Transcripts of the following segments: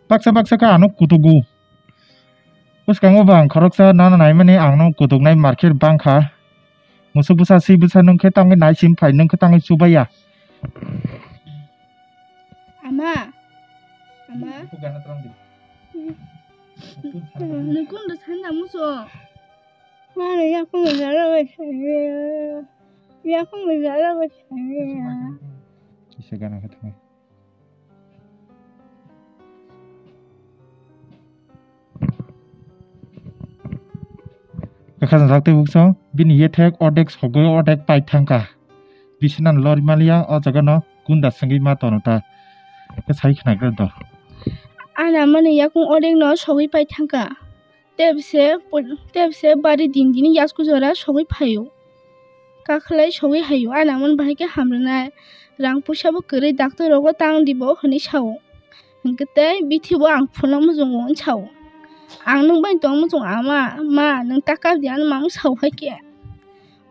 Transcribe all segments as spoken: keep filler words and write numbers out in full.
Baksa baksa khe ano kutugo. Bwskango bo ang khoroksa nana naimani ang no kutuknai market bangkha. Musuk bwsa swi bwsa nwng khe tangwi naisim phai nwng khe tangwi chubaiya. Ama. Ama. Nukung da sanda muso. Mano yakung jara bai sanya. Yakung jara bai sanya. Kisa gana khe thangwi. Kakha jang sak tei bukchang bini yethek ordek sogwi ordek pai thangkha. Bisinani lori maliya o jaga no gunda swngwi ma tono ta. Khe sai khna gra do. Ana mani yakung ordek no sogwi pai thangkha. Tebse, tebse bari din din yasku jora sogwi phaio. Kakhlai sogwi haio, ana mon bahai khe hamrwnai. Rang puisa bo kwrwi doctor rogo tang dibo hwnwi sao. Hwnkhe tei bithi bo ang phunukna muchungo hwnwi sao. Ang nwng bai tong muchung ama, ma nwng ta kap di ano mamung sao hai khe.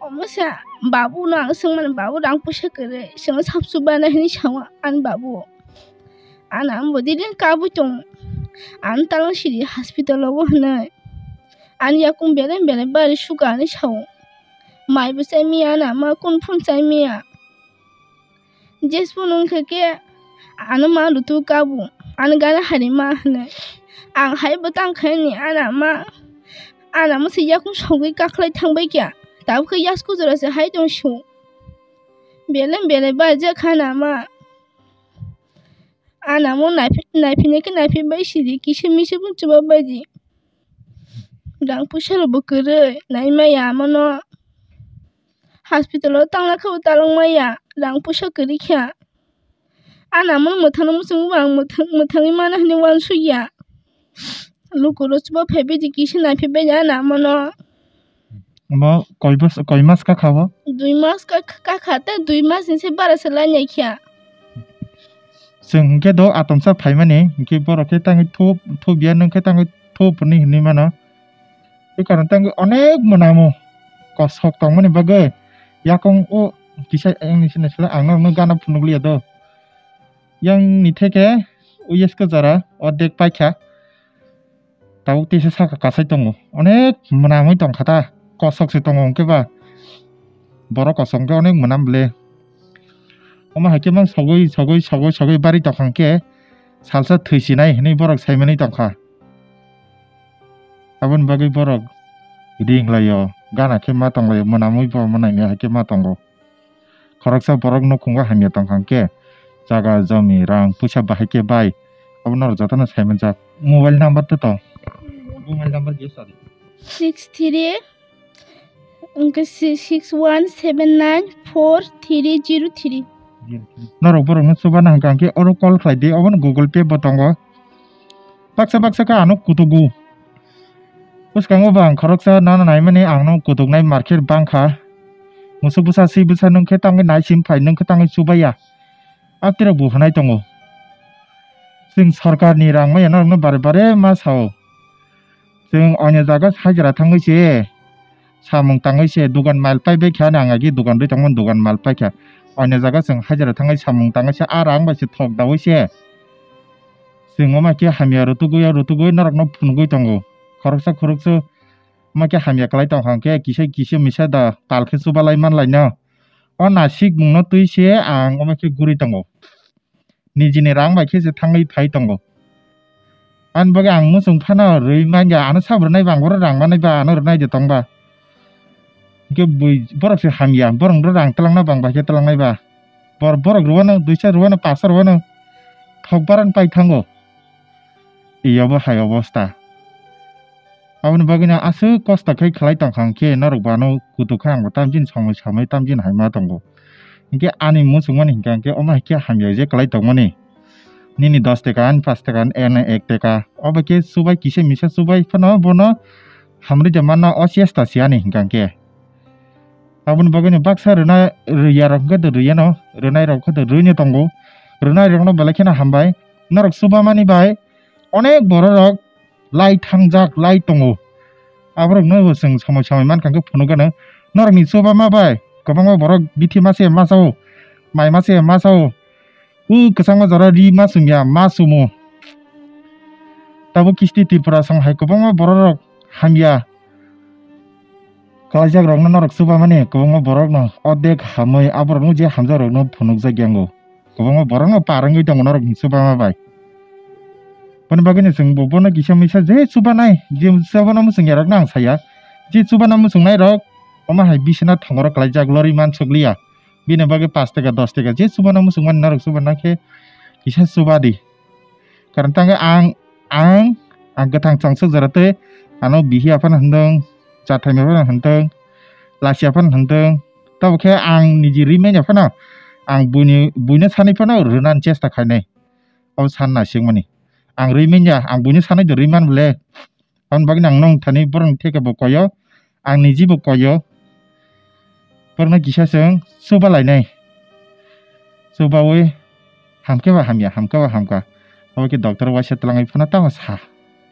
Omo se babu no ang swngmani, babu rang puisa kwrwi, chwngno sap chubanai hwnwi sao ani babu. Ani ama bo didin kabui tongo. Ani talang sidi hospital o bo hwnwi. Ani yakung belai belai bari sugar hinwi sao. Mai bo chai maya ani ama, kunu phano chai maya. Jesbo nwng khe khe ano ma rutu kabu, ano gana hari ma hwnwi. Ang hai bo tang khe ni ani ama, ani ama se yakung sogwi kakhlai thang bai kha. Tabuk khe yasku jora se hai tong su. Belai belai bai je kha ani ama. Ani ama naiphi-, naiphinai khe naiphi bai sidi kisa misa bo chuba bai di. Rang puisa rok bo kwrwi nai maya ama no. Hospital o tangna khe bo talong maya, rang puisa kwrwi kha. Ani ama no mwthangna muchungo bo ang mwthang-, mwthangwi mano hinwi uansukya. Lukurok chuba phaibaidi kisa naiphibaidi ani ama no. Omo koi bos-, koi mas kakha bo? Dui mas kak-, kakha tei dui mas ni se bara se lainai kha. Chwng hwnkhe do atomsa phaimani, hwnkhe borok khe tangwi thup, thup ya, nwng khe tangwi thup hinwi hinwi mano. Tei karon tangwi onek mwnamo kosok tongmani bagwi yakung o kisa ayang ni sina sila ang norokno gana phunukliya do. Yang ni theke o yasko jora ordek paikha. Tabuk teisa saka kasai tongo. Onek mwnamwi tongkha ta. Kosok se tongo hwnkhe ba. Borok kosok hwnkhe onek mwnam ble. Omo hai khe mang sogwi, sogwi, sogwi, sogwi bari tongkha hwnkhe salsa thwisinai hinwi borok saimanwi tongkha. Aboni bagwi borok ring laio, gana khe ma tong laio, mwnamwi bo omo nainai hai khe ma tongo. Khoroksa borok nukhungo hamya tongkha hwnkhe, jaga, jomi, rang, puisa bahai khe bai. Abo norok jotono sai manjak. Mobile number to tong. Mobile number ge sadi. Six three, hwnkhe si-, six one seven nine four three zero three. Norok borokno chubana hwnkha hwnkhe oro call khlai di, obono Google Pay bo tongo. Baksa baksa khe ano kutugo. Bwskango bo ang khoroksa nana naimani ang no kutuknai market bangkha. Musuk bwsa swi bwsa nwng khe tangwi naisim phai nwng khe tangwi chubaiya. Atirok bo hwnai tongo. Chwng sorkarni rang maya norokno bare bare ma sao. Chwng oinw jaga hajra thangwi se samung tangwi se dugan mal pai bai kha ani ang agi dugan rwi tongmani dugan mal pai kha. Oinw jaga chwng hajra thangwi samung tangwi se a rang bai se thok daui se. Chwng omo khe hamya rwtugwi, o rwtugwi norokno phunugwi tongo. Khoroksa khoroksa omo khe hamya kwlai tongkha hwnkhe kisa kisa misa da tal khe chubalai manlaino. O nasik mungno twi se ang omo khe guri tongo. Nijini rang bai khe se thangwi phai tongo. Ani bagwi ang muchung phano rwi manya, ano sabo rwnai ba, ang oro rang manai ba, ano rwnai de tong ba. Hwnkhe bui borok se hamya, borok no rang twlangna bang bai khe twlangnai ba. Bor-, borok rwano, duisa rwano, pasa rwano, thok baran pai thango. Iyo bo hai obosta. Aboni bagwi no aswk kosto khe khlai tongkha hwnkhe norok bo ano kutuk khe ang bo tamjin somoi samoi tamjin hai ma tongo. Hwnkhe ani muchungmani hwnkha hwnkhe omo hai khe hamya je kwlai tongmani. Nini dos taka, ani pash taka, ani ek taka. Obo khe chubai kisa misa chubai phano bono hamri de manna o chesta se ani hwnkha hwnkhe. Aboni bagwi no baksa rwna rwya rok hwnkhe do rwya no, rwnai rok hwnkhe do rwino tongo. Rwnai rok no belai kheno hambai. Norok chuba mani bai onek borok rok lai thangjak lai tongo. Aborok no bo chwng somoi somoi mankha hwnkhe phunukgano. Norokni chuba ma bai kwbangma borok bithi mase masa o, mai mase masa o. U kwchangma jora ri ma chumya, ma chumo. Tabuk kisti Tripura song hai kwbangma borok rok hamya kwlaijak rokno norok chubamani kwbangma borok no odek hamwi aborok no je hamjak rokno phunukjak yango. Kwbangma borok no par wngwi tongo norok ni chubama bai. Boni bagwi no chwng bo bono kisa misa je chubanai, je chubana muchung yarok no ang saya. Je chubana muchungnai rok omo hai bisina thongoro kwlaijak lori mansukliya. Bini bagwi pash taka dos taka je chubana muchungmani norok chubana khe kisa chuba di. Karon tangwi ang, ang, ang kwthang changsuk jora tei ano bihi aphano hwndwng, chathaima phano hwndwng, lasi aphano hwndwng. Tabuk khe ang niji rimanya phano ang buini, buino sanwi phano rwnani chesta khainai. Abo san naisingmani. Ang rimanya, ang buino sanwi do riman bole. Aboni bagwi ang nong thani borokni theke bo koyo, ang niji bo koyo. Borokno kisa chwng chuba lainai. Chubawi hamkhe ba hamya, hamkhe ba hamkha. Abo khe doctor waisa twlangwi phano tamo sa.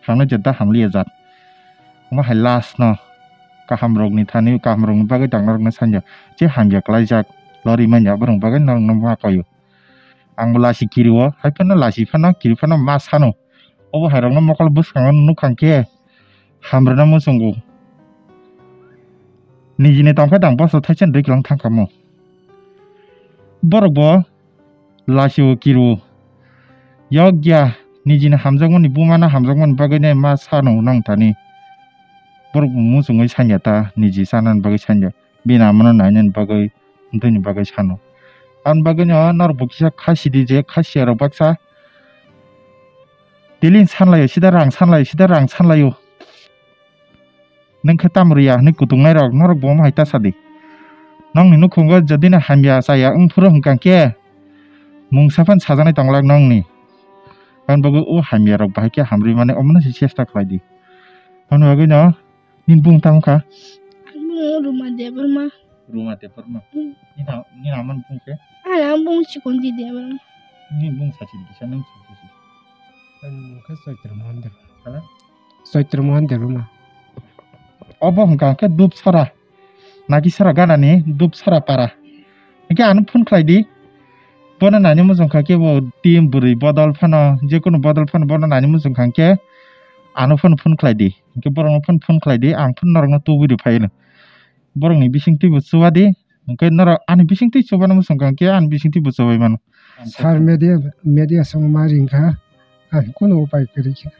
Hamno jeta hamliya jat. Omo hai last no kaham rokni thani, kaham rokni bagwi doctor rokno sanjo. Je hamya kwlaijak, lori manya borok bagwi norokno ma koyo. Ang bo lasi kiri o, hai phano lasi phano, kiri phano ma sano. Obo hai rokno mokol bwskango nukha khe hamrwna muchungo. Nijini tongkhe tang boso thaisa dui kilang thangkha mo. Borok bo lasi o kiri o. Yokya nijini hamjakmani bumano hamjakmani bagwi nai ma sano nang thani. Borok bo muchungwi sanya ta niji sanani bagwi sanya. Bini amano nainani bagwi, wngtoni bagwi sano. Aboni bagwi no norok bo kisa khasi di je khasiya rok baksa. Daily sanlaio, sida rang sanlaio, sida rang sanlaio. Nwng khe tamo riya hwnwi kutungnai rok, norok bo omo hai ta sa di. Nokni nukhungo jodi no hamya chaya wng phuru hwnkha khe mungsa phano sajaknai tong lak nokni. Aboni bagwi o hamya rok bahai khe hamrwi mani omono se chesta khlai di. Aboni bagwi no Nini bung tamo kha? Ang bung Ruma Debbarma. Ruma Debbarma. Hmm. Nini na-, nini amani bung khe? Ani ang bung Chikon Di Debbarma. Nini bung sachi di kisa, nung sachi di. Ani bung khe Chaitra Mohan Debbarma. Hala? Chaitra Mohan Debbarma. Obo hwnkha khe Dupsara. Nakisara ganani Dupsara para. Hwnkhe ano phone khlai di. Bono nani muchung kha khe bo team bwrwi bodol phano, jekunu bodol phano bono nani muchung kha khe ano phano phone khlai di. Hwnkhe borokno phone, phone khlai di, ang phano norokno tubui rw phai hwno. Borokni bisingtwi bo chuba di, hwnkhe norok ani bisingtwi chubana muchung kha khe ani bisingtwi bo chubai mano. Sir media, media song ma ring kha, ang kunu upai kwrwi kha.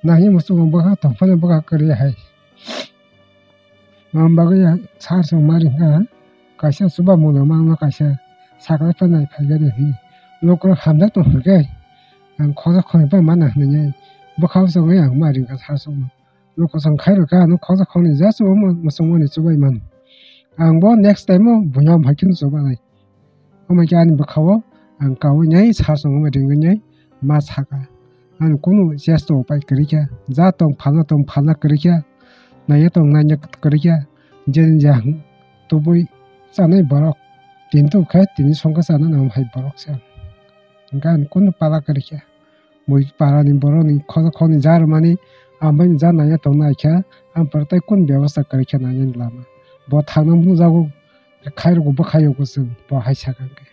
Nahini muchungo bwkha tongphani bwkha kwrwi hai. Ang bagwi sir song ma ring kha, kaisa chuba mungno mangno kaisa sakla phanai phai gani hwnwi. Lukurok hamjak tong hwnkhe, ang khojak khonwi bai mana hwnwi bwkha o chongwi ang ma ring kha sir songno. Lukurok chong khai rwkha, ano khojak khonwi ja chuba muchungmani chubai mano. Ang bo next time o buino hai kheno chubanai. Omo khe ani bwkha-o ang kaui nai sir song wngma ringwi nai ma saka. Ani kunu chesta upai kwrwi kha, ja tong phalna tong phalna kwrwi kha, naiya tong naiya kwrwi kha, jeni ja tubui chanai borok tini tong khe tini songkha chana nang hai borok se. Hwnkhe ani kunu pala kwrwi kha. Bui parani borokni khojak khokni ja rwmani, ang bai ja naiya tong nai kha, ang pore tei kunu bebasta kwrwi kha nainani lama. Bo thangna nukjago, khairokgo bwkhayogo chwng, bo hai sakha hwnkhe.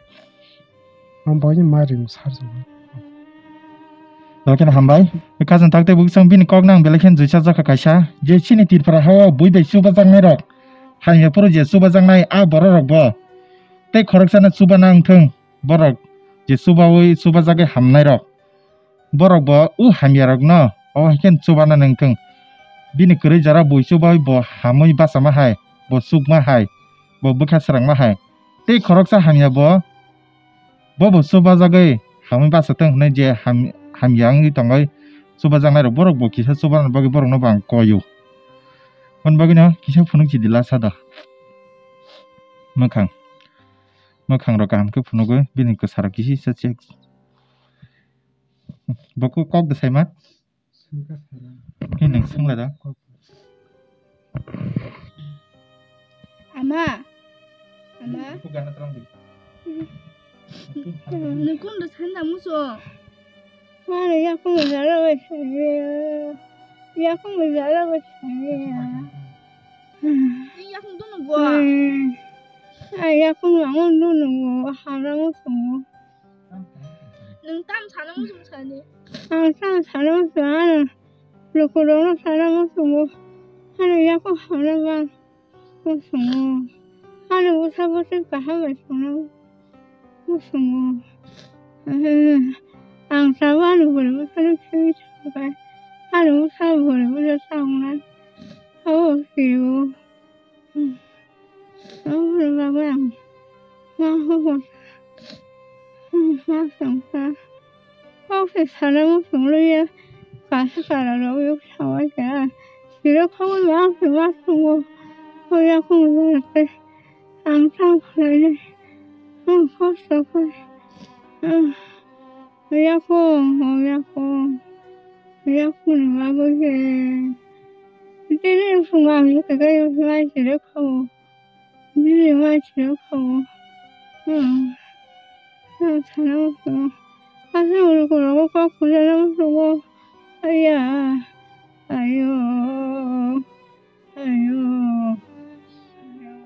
Ang boino ma ring sarjago. Belai kheno hambai. Khajang tak tei buksong bini kok nang belai kheno juisa jakha kaisa. Je chini Tripura hao bui bai chubajaknai rok, hamya phuru je chubajaknai a borok rok bo tei khoroksano chubana wngthung. Borok je chubaui chubajagwi hamnai rok. Borok bo o hamya rokno o hai khe chubana nangthung. Bini kwrwi jora bui chubaui bo hamwi bachama hai, bo chukma hai, bo bwkha srangma hai. Tei khoroksa hamya bo, bo bo chubajagwi hamwi bachathung hwnwi je ham-, hamya wngwi tongwi chubajaknai rok borok bo kisa chubana bagwi borokno bo ang koio. Hwn bagwino kisa phunuk chidi lasa da. Mwkhang. Mwkhang rok kaham khe phunugwi bini kwsa rok kisa kisa chek. Bo kok, kok bwsai ma? Swngkha sara. Khe nwng swngla da? Kok. Ama. Ama. Kok gana tlang di. Nwng kun da sanda muso. Mano yakung jara bai sari. Yakung jara bai sari. Yakung dunu go. Ai yakung ang dunu go. Hamra muso. Nwng tam sana muchung sani. Ang tam sana muchung ano. Lukurokno sana muchungo. Ani yakung hamna ba muchungo. Ani bwsa bwswi kaham bai songna muchungo. Ang sabo ani bwrwi bwsano simi thangbai. Ani bwsa bwrwi bwsa sa wngnai. Abo siro. Aboni bagwi ang ma hupor ma songkha. Kok se sana muchung liya kaisa kara rok yuk sawai kha. Siro khogwi ma se ma songo. Hoya khung jora tei ang tang khlainai. Ang kosto khe. Yakung, yakung. Yakung ni bagwi se. Tini sung ang se kaisa mai siro khago. Bini mai siro khago. Hmm. Ang sana muchungo. Aswk lukurokno kok khulana muchungo.